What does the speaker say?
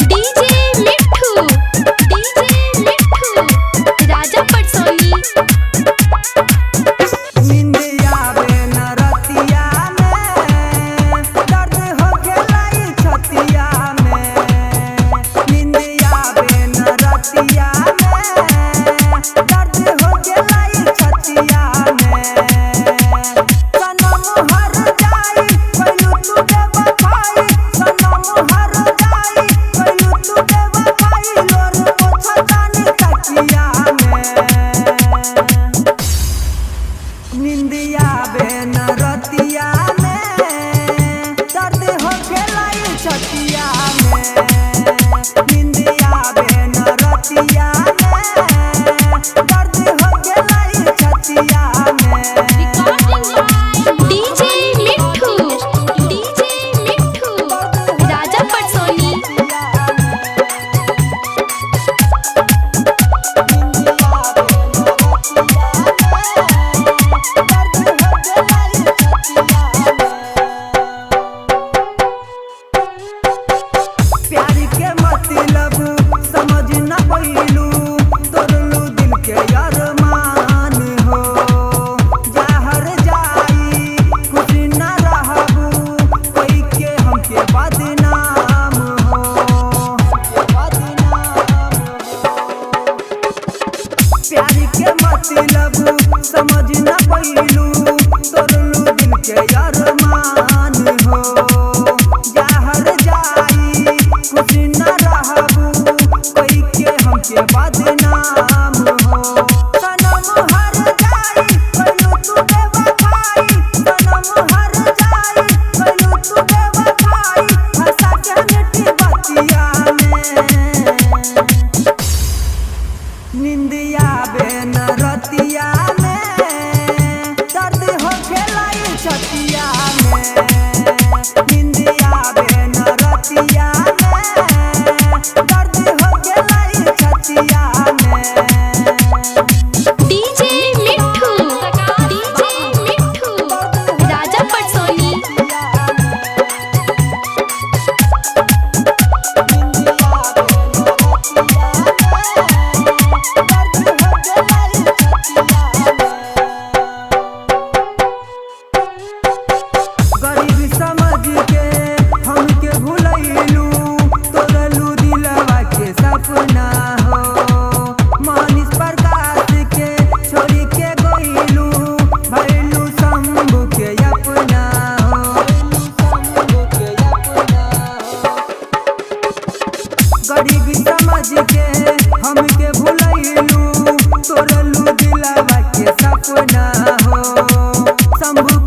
DJ Mithu, DJ Mithu, Raja Patsoni. निंदिया बे नरतिया में दर्द होखेला ई छतिया में। निंदिया बे नरतिया में दर्द होखेला ई छतिया में। सनम हर जाई कइलू तू बेवफाई, सनम हर जाई कइलू तू बेवफाई, लोर पोछा जानी तकिया में। निंदिया बे नरतिया में दर्द होखेला ई छतिया में। निंदिया बे नरतिया में दर्द होखेला ई छतिया में। Recording by DJ Mithu, DJ Mithu, Raja Patsoni. प्यार के मतलब समझ न पैलू, तोड़लू दिल के अरमान हो। जाहर जाई कुछ न रहबू, कोई के हमके बदनाम हो। प्यार के मतलब समझ न पैलू, तोड़लू दिल के अरमान हो। जाहर जाई कुछ न रहबू, कोई के हमके बदनाम हो। सनम हर जाई कइलू तू बेवफाई, सनम हर जाई कइलू तू बेवफाई, हंसा के मिठी बतिया में। निंदिया बे नरतिया में दर्द होखेला ई छतिया में। निंदिया बे नरतिया में दर्द होखेला ई छतिया में। DJ Mithu, DJ Mithu, Raja Patsoni. गरीब समझ के हमके भुलैलू, तोड़लू दिलवा के सपना हो। मनीष प्रकाश के छोड़ी के गइलू, भइलू शंभू के अपना हो। गरीब समझ के हमके भुलैलू, तोड़लू दिलवा के सपना हो। शंभू